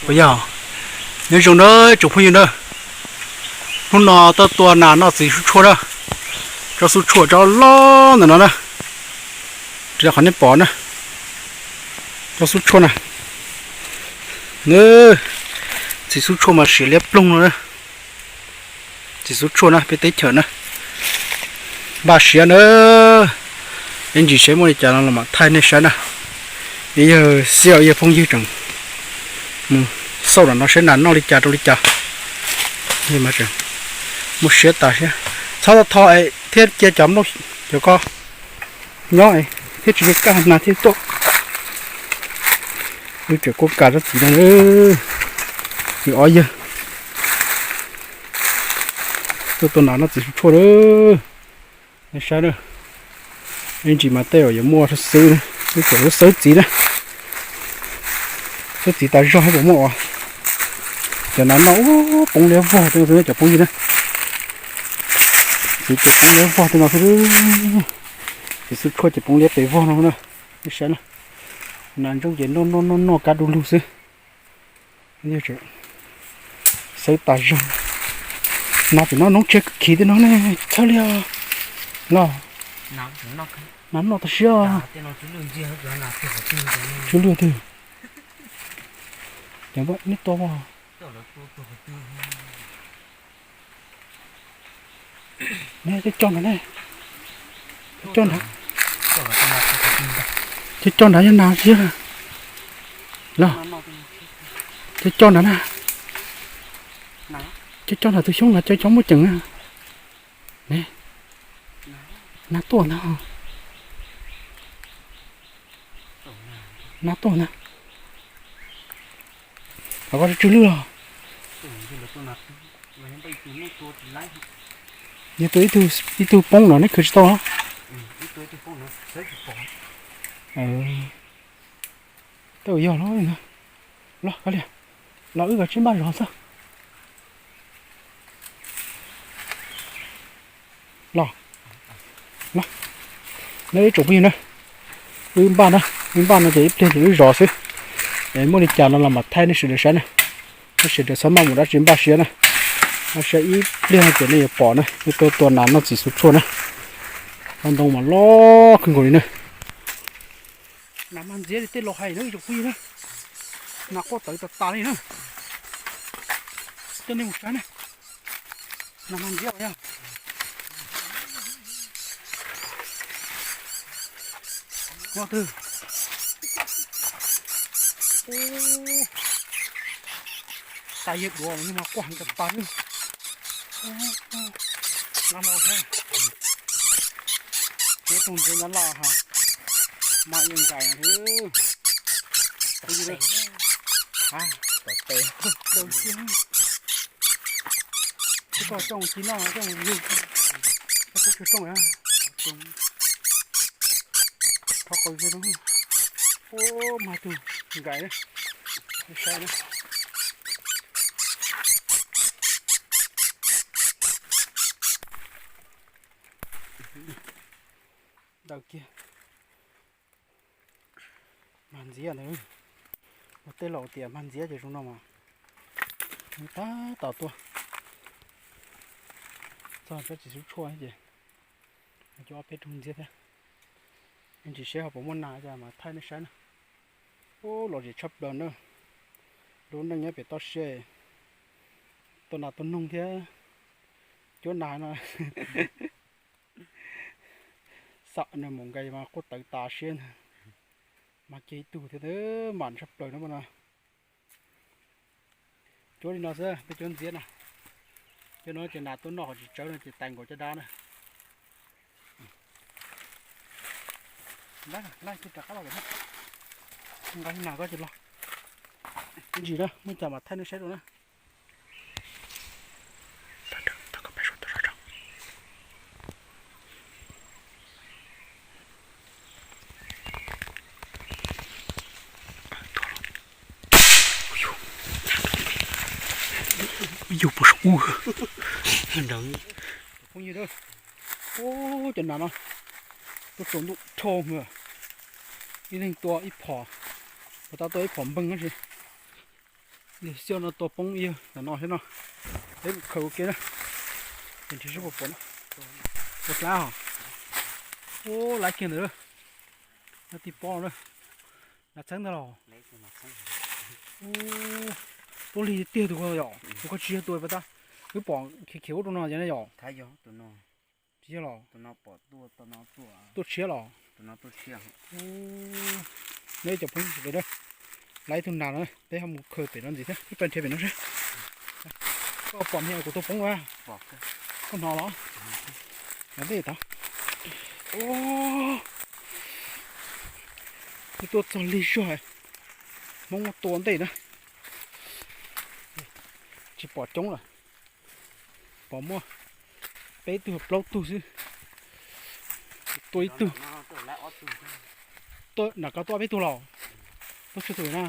Yog, nyob zoo na tsoom phooj ywg na, hnub no tuaj tua nas noj txiv xub tshuaj na, tsob xub tshuaj tsob loj ntawm no na, raws qhov nej pom na, tsob xub tshuaj na, txiv xub tshuaj mas siav liab ploog no na. Txiv xub tshuaj na peb teb chaws na, npaj siav na, ib ntsis seb muaj li cas no los mam thaij nej saib na. Yog xib hawb yog phooj ywg tseem mus xauj no seb nas noj li cas rau li cas, muaj siab tas siab. Txhob tho thiab cia cov nplooj cov ko nyob thiab tsis kaj nas thiab tuaj. Wb tseem kuaj kas tsob txiv no, wb ob yawg tuaj tua nas noj txiv xub tshuaj na. Nej saib na, ib ntsis mas tej zaum yuav muaj xwb, wb tseem xawb txiv na, xawb txiv tas zog puas muaj os. Cov nas noj ub poob liab vog tej no xwb cov phooj ywg na, txiv ces poob liab vog tej no xwb, txiv xub tshuaj ces poob liab pes vog no na. Nej saib na, nas ntsooj ces noj noj noj noj kab du lug xwb. Xawb tas zog. Nas tseem noj noob tshiab khiv tej no ne, txhawj li os. Los, nas noj tas siab. Tsw lwj twg? Cov neb tua, coj nrad ne, coj nrad, coj nrad yog nas siab. Los, coj nrad na, coj nrad tus xyoob no coj cov muaj ceem na. Ne, nas tuaj ntag, nas tuaj ntag. Los koj tsw lwj los. Yog tua ib tug poob no neb khwv tsis tau. Tej zaum yog los, los koj li, los wb kom tsib npaj zov xwb. Los, los, nej ib tsoom phooj ywg na, wb npaj na, wb npaj no ces ib pliag ces wb zov xwb. Es muaj li cas no los mam thaij nej sawv daws saib na. Nej sawv daws txhob maj mus dab tsi, npaj siab na, npaj siab ib pliag no ces nej yuav pom na, wb tuaj tua nas noj txiv xub tshuaj na. Lub ntoo mas loj kawg nkaus li na. Nas mag ntxiab li tej laus hais na ib tsoom phooj ywg na, nas quaj tawv tas tas li na. Coj nej mus saib na, nas mag ntxiab os yog. Nyob twg? Tas yawg duav mas quaj heev tas tas li. Nab loj thiab. Ib tug ntxiab nab loj ha. Mas yeej nkais thiab. Phooj ywg, ha, tom tes. Daws kiag. Twb koj coj mus ci noj coj mus yug, koj tub tsis rooj a. Thov qw kiag rau. Ub, mas tug nkais, saib na. Daws kiag. Mag ntxiab ntawd, ua tej laus tias mag ntxiab ces zoo no mas tab tom tuaj txog tsob txiv xub tshuaj ces cov ob peb tug ntxiab thiab. Ntsis seb ho puas muaj nas cas mas thaij nej saib na. Ub, lom zem tshaj plaws na. Lub neej nyob pem toj siab, tua nas tua noog thiab cuab nas no. Xam nws mus nqis mas quaj tawv tas siab ntag. Mas kiag ib tug thiab, mam tshaj plaws no mas no. Cuab li no xwb, peb cuab ntxiab na. Cuab no ces nas tuaj noj qhov tsis tsawv no ces tais nkaus caj dab na. Laj, laj, rov qab los, nqa nas koj ces los. Ntsis na, muaj cas mam thaij nej saib rau na. Yus puas saum ub. Phooj ywg, ub, cov nas no tuaj tsaus ntuj rho mas, ib leeg tua ib phom, puas tab tua ib phom npeeg tab sis Xiaj no tua poob ib yam no thiab no. Peb mus khaws ua ke na. Nrhiav seb puas pom na. Ua dlaab os. Ua laiv kiag ntawd. Nyob tij pob na. Nas txheeb ntag los. Tuab lig tiag tus ko yom, tus ko tsis yog tus pas tas wb pom khiav khiav ub rau no yom. Tsis yog los? Tuaj tshiab los? Neb cov phooj ywg, laiv ib tug nas no peb ho mus khaws pem no ntxiv thiab, peb nrhiav pem no seb. Koj pom me kuv tua poob a? Koj hnov los? Ntej tod. Wb tuaj txog lig zog, Hmoob muab tua ntej na. Tsis pom coob lawm, pom muaj peb tug plaub tug xwb. Tua ib tug. Nram ko tuaj peb tug los? Tuaj tsawg tug na?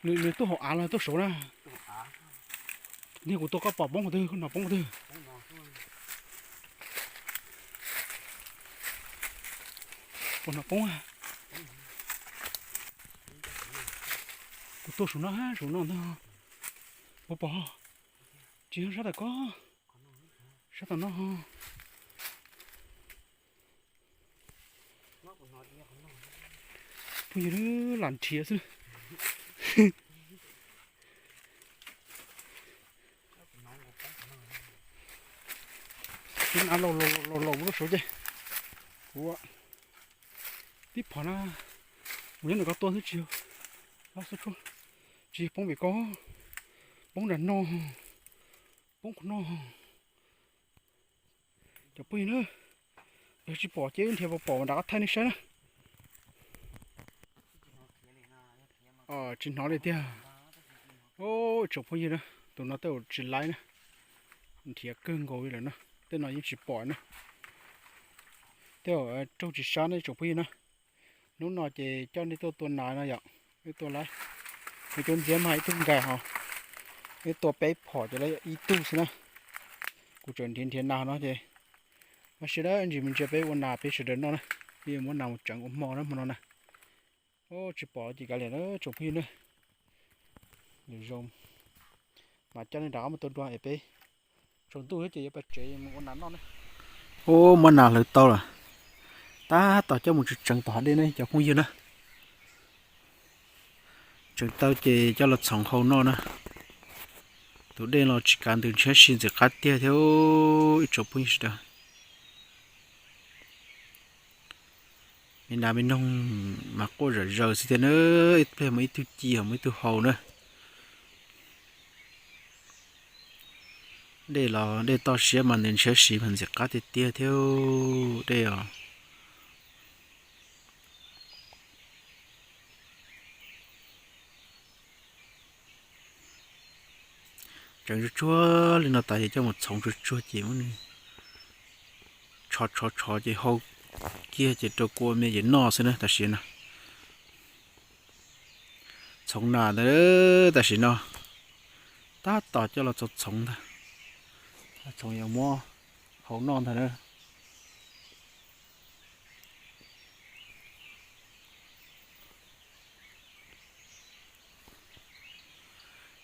Nws tuaj hauv av los tuaj saud na? Niag kuv tua koj pom poob qhov twg, koj hnov poob qhov twg? Puas hnov poob? Kuv tuaj saum no, saum no ntag. Puas pom? Tsis yog sab tom ko, sab tom no. Phooj ywg, lam nrhiav xwb. Tib nas laus laus laus ua lub suav ces kuv tib phom na, kuv nyob nram ko tua xwb tsis yog, tsis yog poob pem ko, poob nram no, poob qhov no. Cov phooj ywg na, yog tsis pom ces wb nrhiav pom pom nram qab thaij nej saib na. Tsis hnov li tiag. Ib tsoom phooj ywg na, tus no tej zaum tsis laib na, nrhiav kawg nkaus li lawm na, tej no yeej tsis pom na. Tej zaum raug tsis sab na ib tsoom phooj ywg na. Hnub no ces coj nej tuaj tua nas no yom, wb tua laib. Nws cov ntxiab mas ib tug nkag hos, wb tua peb phom ces laib ib tug xwb na. Kuv tseem nrhiav nrhiav nas no ces, tab sis dab ntsis me ntsis peb ua nas peb sawv daws noj na, peb yuav muab nas mus tseev ua hmo na hmo no na. Tsis pom ces kav liam na tsoom phooj ywg na. Lwm zaus mas coj nej rov qab mus tua dua es peb tsaus ntuj thiab ces yuav pais tsev mus ua nas noj na. Ub, muab nas hlawv tau lawm, tab tom coj mus tsev tseev tom hav dej ne cov phooj ywg na. Tseev tau ces coj los txhoov hau noj na. Tus dej los tsis kav ntws ntshiab si ntxim qab tiag thiab ib tsoom phooj ywg sawv daws. Me nas me noog mas quaj zom zaws xwb thiab na, ib pliag muaj ib tug ci ho muaj ib tug hau na. Dej los dej toj siab mas ntws ntshiab si mas ntxim qab tiag tiag thiab dej os. Tseev tsuag tsuag li no tas ces coj mus txhoov tsuag tsuag ces muab nws tshov tshov tshov ces hau kiag ces rau kua me ces noj xwb na tam sim no. Txhoov nas ntawd tam sim no tab tom coj los txhoov txhoov ntag. Txhoov yuav muab hau noj ntag na.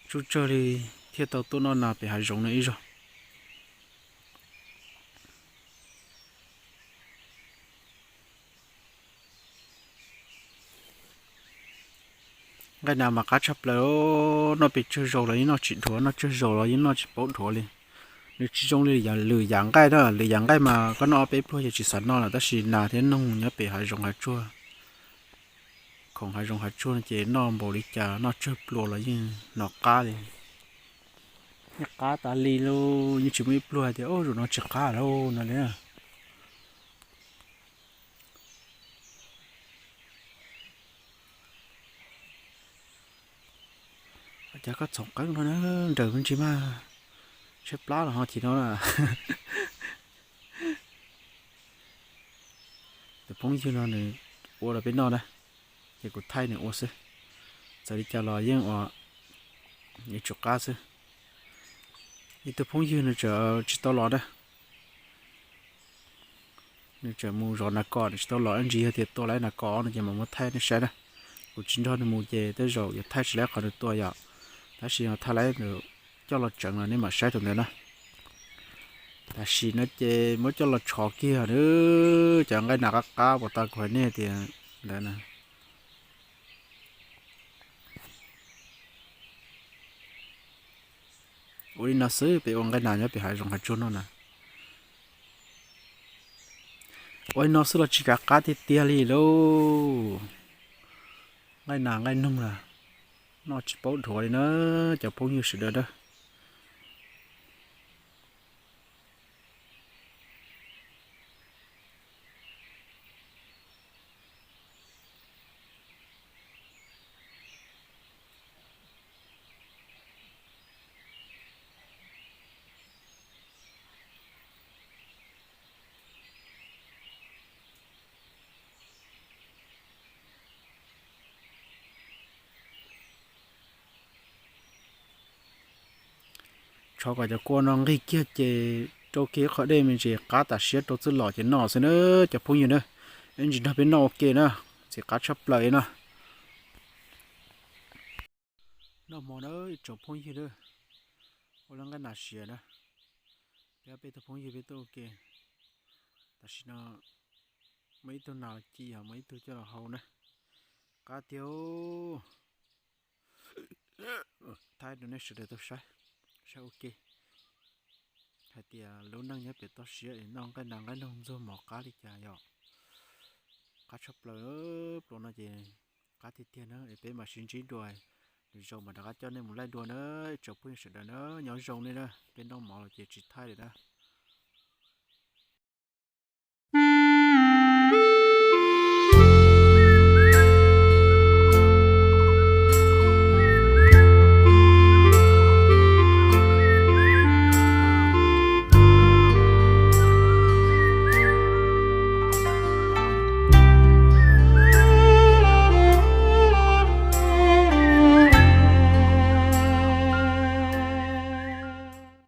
Tsuj tsawg li thiaj tau tuaj noj nas pem hav zoov no ib zaug. Nqaij nas mas qab tshaj plaws, noj pes tsawg zaus los yeej noj tsis dhuav, noj tsawg zaus los yeej noj tsis paub dhuav li. Nws tsis zoo li lwm yam nqaij na, lwm yam nqaij mas koj noj ob peb pluag ces tsis xav noj lawm, tab sis nas thiab noog nyob pem hav zoov hav tsuag, khoom hav zoov hav tsuag no ces noj npaum li cas noj tsawg pluas los yeej hnov qab li. Yeej qab tas li lauj, yeej tsis muaj ib pluag hais tias ub zaum no tsis qab lauj no li. Cas koj txhoov qeeb no na, nrawm me ntsis mas tshaib plab los ho thim no na. Tus phooj ywg no nws ua rau peb noj na, ces kuv thaij nws ua xwb. Txawm li cas los yeej ua, yeej tsum qab xwb. Ib tug phooj ywg nws tseem tsis tau los na, nws tseem mus zov nas kos, nws tsis tau los, ib ntsis yog tias tua lawm nas kos no ces mam muab thaij nej saib na. Tus tsis nrog nws mus ces tej zaum yuav thaij tsis laib qhov nws tua yom, tab sis thaij laib coj los tseev los nej mam saib rau ntawd na. Tam sim no ces muab coj los tshov kiag na, cov nqaij nas qab qab uas tau kuv hais nej tias ntawd na. Ua li no xwb, peb ua nqaij nas nyob pem hav zoov hav tsuag no na. Ua li no xwb los tsis kav qab tiag tiag li lauj. Nqaij nas nqaij noog na, noj tsis paub dhuav li na, cov phooj ywg sawv daws na. Tshov kom cov kua no nqig kiag ces rau kiag qhov dej me ntsis qab tas siab rau txwj lom ces noj xwb na, cov phooj ywg na. Ib ntsis nrog peb noj ua ke na, ntxim qab tshaj plaws li na. Noj mov na ib tsoom phooj ywg na, ua lub nqaij nas siav na, peb peb tug phooj ywg peb tuaj ua ke. Tam sim no muaj ib tug nas los ci, yog muaj ib tug coj los hau na, qab tiag. Thaij rau nej sawv daws tau saib, saib ua ke hais tias lub neej nyob pem toj siab es noj nqaij nas nqaij noog ntxuag mov qab li cas yom. Qab tshaj plaws, pluas no ces qab tiag tiag na, es peb mam sib ntsib dua, lwm zaus mam rov qab coj nej mus laij dua na, ib tsoom phooj ywg sawv daws na, nyob zoo nej na, peb noj mov los ces tsis thaij li na.